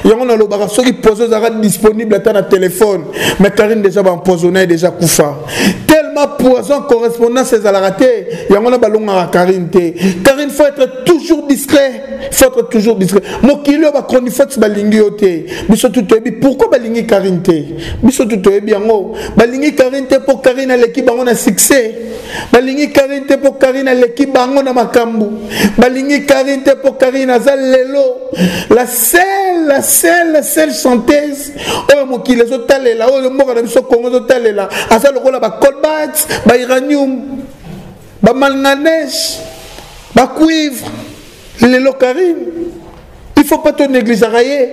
Yango nalobaka soki poison ezalaka disponible ata na téléphone, mais Karine déjà baempoisonne ye déjà kufa. Tellement poison correspondance ezalaka te, yango na balongaka Karine te. Karine, faut être toujours discret, faut être toujours discret. Mokili oyo bachronifox balingi yo te. Biso tu toyebi pourquoi balingi Karine te. Biso tu toyebi yango. Balingi Karine te mpo Karine aleki bango na succès. Balingi Karine te mpo Karine aleki bango na makambo. Balingi Karine te mpo Karine aza lelo la seule, la seule, la seule chanteuse oyo mokili ezotalela, oyo mboka na biso Congo ezotalela. Aza lokola bacobalt, bauranium, bamanganèse, bacuivre. Lelo Karine, il faut pas to négligeaka ye,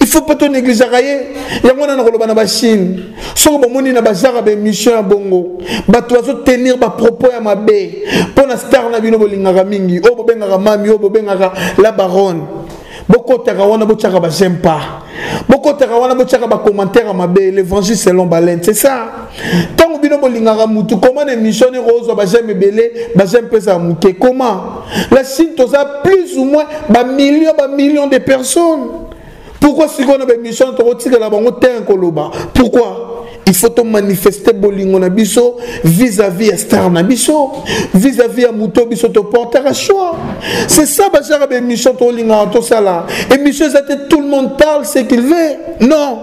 il faut pas to négligeaka ye. Yango wana nakoloba na bachine, soki bomoni na bazaka baémission ya bongo, bato bazotenir bapropos ya mabe mpo na star na bino bolingaka mingi, oyo bobengaka mami, oyo bobengaka la baronne, bokotaka wana botiaka ba j'aime pas, bokotaka wana botiaka bacommentaire ya mabe. L'évangile selon Baleine, c'est ça. Ntango bino bolingaka mutu, comment na émission nini kozwa ba j'aime ebele, ba j'aime mpe ezala moke? Comment la Chine toza plus ou moins bamillion, bamillion de personnes? Pourquoi sikoyo na baémission tokotikela bango terrain koloba? Pourquoi il faut to manifester bolingo na biso vis-à-vis ya star na biso, vis-à-vis ya moto biso toportaka choix? C'est ça bazaka baémission tolingaka tosala. Émission eza te tout le monde parle ce qu'il veut, non.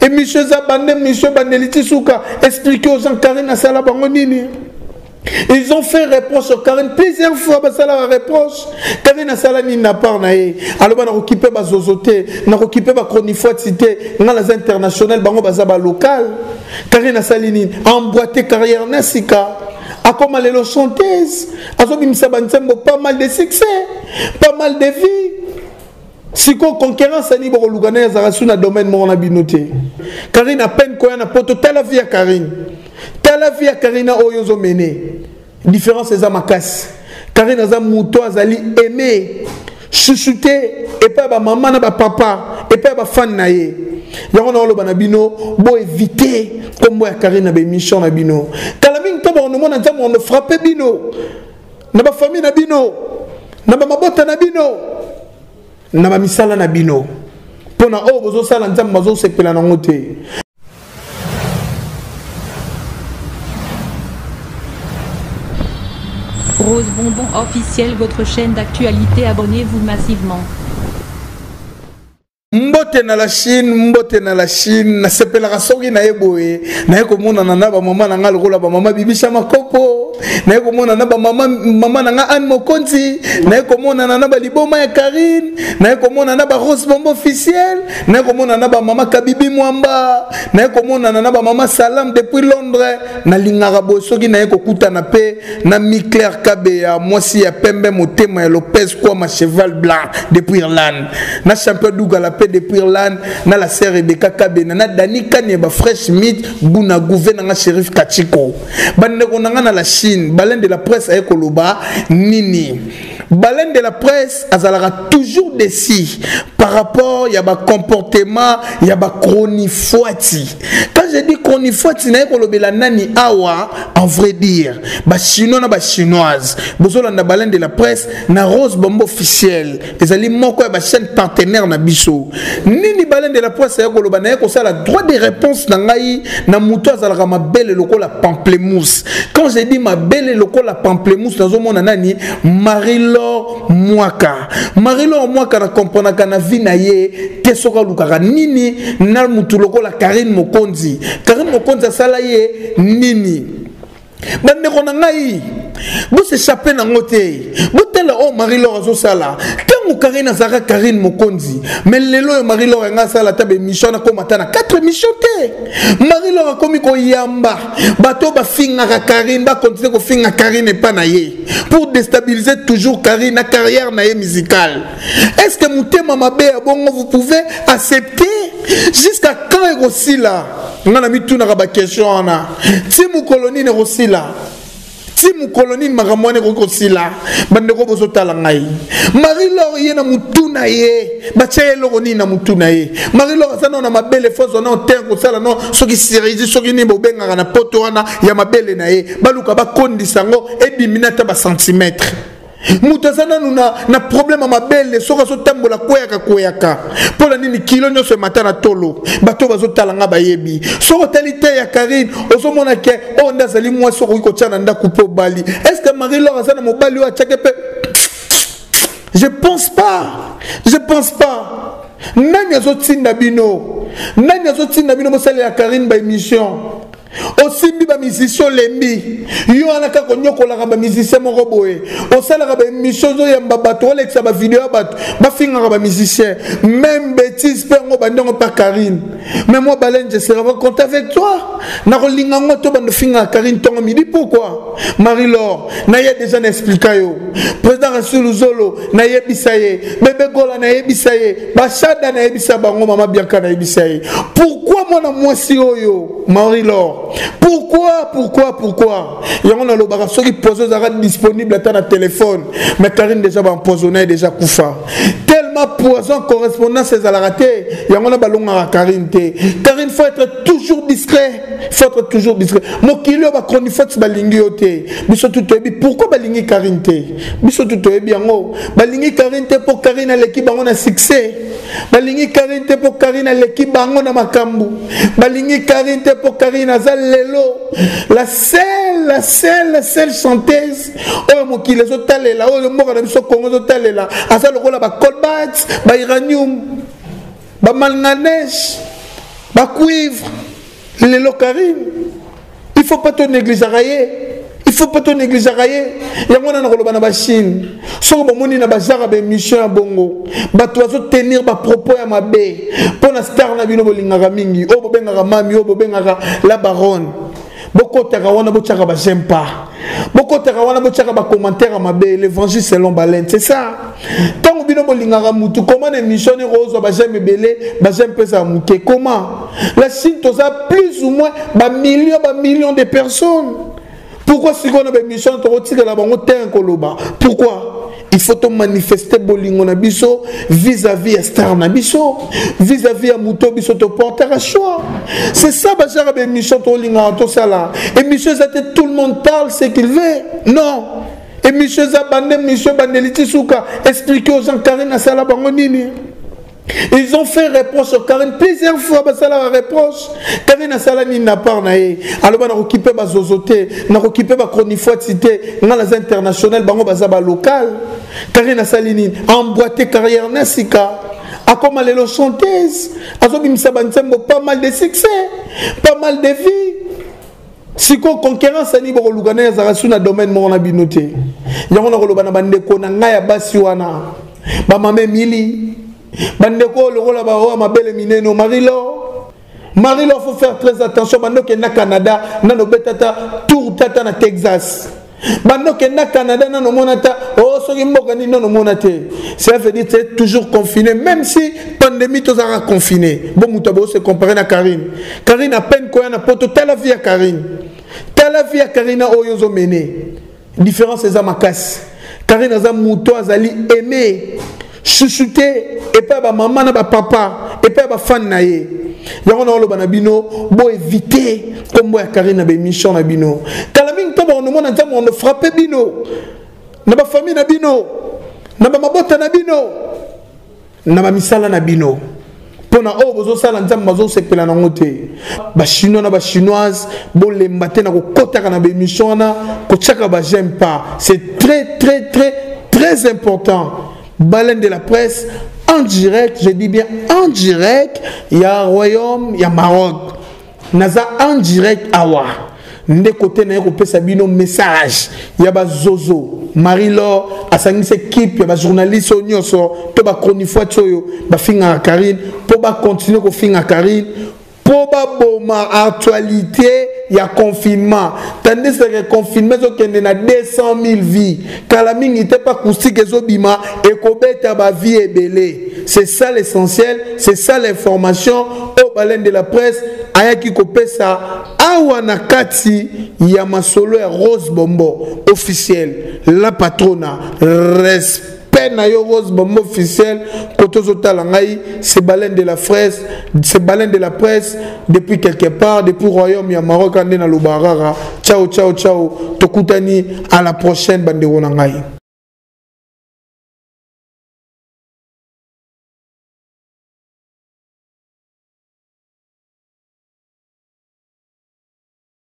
Émission eza bande, émission ebandeli ti suka, expliquer aux gens Karine asala bango nini. Ils ont fait reproche sur Karine plusieurs fois, basala reproche. Karine asala nini na part na ye? Aloba na kokipe ba zozo te, na kokipe ba chronifuati te, nga naza international, bango baza ba local. Karine asali nini? Emboîter carrière na sika. Akoma lelo chanteuse, azobimisa ba nzembo, pas mal de succès, pas mal de vie. Sikoyo concurrence ani bokoluka naye azalaka su na domaine moko na bino te. Karine à peine koya na poto, tala vie ya Karine, tala vie ya Karine oyo ozomene, différence eza makasi. Karine aza moto azali aimé, chouchouté epai ya bamama na bapapa, epai ya bafane na ye. Yango na oloba na bino, boevite nkombo ya Karine na baémission na bino. Kala mingi to bakonomona Nzambe ondo frappe bino na bafamille na bino, na bamabota na bino, na bamisala na bino, mpo na oyo bozosala Nzambe bazosepela nango te. Rose Bonbon officiel, votre chaîne d'actualité, abonnez-vous massivement. Mbote na la Chine, mbote na la Chine. Nasepelaka soki naye boye, naye komonana na bamama na nga lokola bamama Bibisha Makopo, naye komonana na bamama mama na nga Anne Mokonzi, naye komonana na baliboma ya Karine, naye komonana na barose Bombo officiel, naye komonana na bamama Kabibi Mwamba, naye komonana na bamama Salam depuis Londres. Nalingaka boye soki naye kokutana mpe na mi Claire Kabeya, mwasi ya pembe motema ya Lopez Kwama cheval blanc depuis Irlande, na champion Dougala mpe depuis Irlande, na la sœur Rebecca Kabena, na Dani Kanyeba fresh meat guna gouve na nga Shérif Kachiko. Bandeko na nga na la Chine, Baleine de la presse aye koloba nini? Baleine de la presse azalaka toujours déçu par rapport ya ba comportement ya ba chronifuati. Quand je dis chronifuati, naye kolobela nani awa? En vrai dire, ba chinois na ba chinoise bozolanda Baleine de la presse na Rose Bombo officiel, ezali moko ya ba chaîne partenaire na biso. Nini Baleine de la presse aye koloba? Naye kosala droit de réponse na ngai na moto azalaka mabele lokola pamplemousse. Quand je dis mabele lokola pamplemousse, nazomona nani? Marie-Laure Mwaka. Marie-Laure Mwaka na comprenaka na vie na ye te soki alukaka nini na mutu lokola Karine Mokonzi. Karine Mokonzi asala ye nini? Bandeko na ngai, bosechappe nango te. Botala oyo Marie-Laure azosala. Ntango Karine azalaka Karine Mokonzi, mais lelo oyo Marie-Laure yanga asala ata baémission, nakoma ata na 4 émission te. Marie-Laure akomi koyamba bato bafingaka Karine, bakontinue kofinga Karine epa na ye pour déstabiliser toujours Karine na carrière na ye musicale. Est-ce que motema mabe ya bongo vous pouvez accepter? Jusqu'à quand ekosila? Nga na mitunaka baquestion wana, ti mokolo nini ekosila? Ti mokolo nini makambo wana ekoki kosila? Bandeko bozotala ngai, Marie-Laure ye na mutu na ye batia ye eloko nini na mutu na ye? Marie-Laure aza nao na mabele, fo azwa nao terre kosala nao soki chirurgie, soki nini bobengaka na poto wana ya mabele na ye, baluka bakondisa yango edimine ata bacentimètre. Moto aza nanu na problème ya mabele, soki azotambola kweyaka kweyaka. Mpo na nini kilo nyonso emata na tolo? Bato bazotala nga bayebi. Soki otali te ya Karine, ozomona ke oyo nde azali mwasi okoki kotia na ndako mpe obali. Est ce que Marie Laure aza na mobali oyo atiaki mpe? Je pense pas, je pense pas. Nani azotinda bino? Nani azotinda bino bosalela Karine baémission? Osimbi bamusicien, olembi yo wana kaka konyokolaka bamusicien moko boye, osalaka baémission, ozoyamba bato, olekisa bavideo ya bato bafingaka bamusicien, même bétise mpe yango bandongo mpa Karine. Mais moi, Baleine, je serai pas content avec toi. Nakolinga yango to bando fingaka Karine ntongo midi. Pourquoi? Marie Laure naye déjà na explika yo, président Rasul Zolo nayebisa ye, Bebe Gola nayebisa ye, Bashada nayebisa bango, mama Bianca nayebisa ye. Pourquoi mwana mwasi oyo Marie Laure? Pourquoi, pourquoi, pourquoi? Yango nalobaka, soki poison ezalaka disponible ata na téléphone, mais Karine déjà baempoisonne déjà, kufa. Tellement poison, correspondance ezalaka te. Yango na balongaka Karine te. Karine, faut être toujours discret, faut être toujours discret. Mokili oyo, bachronifox balingi yo te. Biso tu toyebi pourquoi balingi Karine te. Biso tu toyebi yango. Balingi Karine te mpo Karine aleki bango na succès. Balingi Karine te mpo Karine aleki bango na makambo. Balingi Karine te mpo Karine aza lelo la seule, la seule, la seule chanteuse oyo mokili ezotalela, oyo mboka na biso Kongo ezotalela. Aza lokola bacobalt, bauranium, bamanganèse, bacuivre. Lelo Karine, il faut pas tonégligeaka ye, il faut pas tonégligeaka ye. Yango wana nakoloba na bachine, soki bomoni na bazaka baémission ya bongo, bato bazotenir bapropos ya mabe mpo na star na bino bolingaka mingi, oyo bobengaka mami, oyo bobengaka la baronne, bokotaka wana, botiaka baj'aime pas, bokotaka wana, botiaka bacommentaire ya mabe. L'évangile selon Baleine, c'est ça. Ntango bino bolingaka mutu, comment na émission nini kozwa baj'aime ebele, baj'aime mpe ezala moke? Comment? La Chine, toza plus ou moins bamillion, bamillion de personnes. Pourquoi sikoyo na baémission tokotikela bango terrain koloba? Pourquoi? Il faut tomanifeste bolingo na biso vis-à-vis ya star na biso, vis-à-vis ya moto biso toportaka choix. C'est ça bazaka baémission tolingaka tosala. Émission eza te tout le monde parle ce qu'il veut, non. Émission eza bande, émission bandeli ti suka, expliquer aux gens Karine asala bango nini. Ils ont fait reproche sur Karine plusieurs fois, basala reproche. Karine asala nini na part na ye? Aloba nakokipe bazozo te, nakokipe bachronifoiti te, nga naza international, bango baza balocal. Karine asali nini? Emboîté carrière na sika. Akoma lelo chanteuse, azobimisa banzembo, pas mal de succès, pas mal de vie. Sikoyo concurrence ani bokoluka na ezalaka su na domaine moko na bino te. Yango nakoloba na bandeko na ngai ya basi wana, bamama Emili, bandeko lokola baoyo mabele minene, Marilo, Marilo, faut faire très attention. Bando okenda Canada nano, obeta ta tour tata na Texas. Bando okenda Canada nano, omona ta o oh, soki mboka nini nano omona te. Ça veut dire c'est toujours confiné, même si pandémie, tozalaka confiné. Bo moto abo se comparer na Karine. Karine à peine koya na poto. Tala vie ya Karine, tala vie ya Karine oyo ozomene, différence eza makasi. Karine aza moto azali aimé, chouchouté epai ya bamama na bapapa, epai ya bafane na ye. Yango na oloba na bino, boévite nkombo ya Karine na baémission na bino. Kala mingi to bakonomona Nzambe kono frappe bino na bafamille na bino, na bamabota na bino, na bamisala na bino, mpona oyo bozosala Nzambe bazosepela nango te. Bachinois na bachinoise, bolemba te na kokɔtaka na baémission wana, kotiaka baj'aime pas. C'est très très très très important. Baleine de la presse en direct, je dis bien en direct ya royaume ya Maroc. Naza en direct awa nde kote na ye kopesa bino message ya bazozo. Marie Laure asangisi équipe ya bajournaliste oyo nyonso to bachronifoiti oyo bafingaka Karine, mpo bacontinue kofinga Karine, mpo baboma actualité ya confinement, tandis que confinement ezokende na 200 000 vie. Kala mingi te mpa acoustique ezobima, ekobeta bavie ebele. C'est ça l'essentiel, c'est ça l'information oyo Baleine de la presse ayaki kopesa awa na kati ya masolo ya Rose Bombo officiel, la patrona. Respect na yo, Rose Bombo officiel, koto ozotala ngai. C'est Baleine de la presse, c'est Baleine de la presse depuis quelque part, depuis royaume ya Maroc. Nde naloba kaka ciao, ciao, ciao. Tokutani à la prochaine, bandeko na ngai.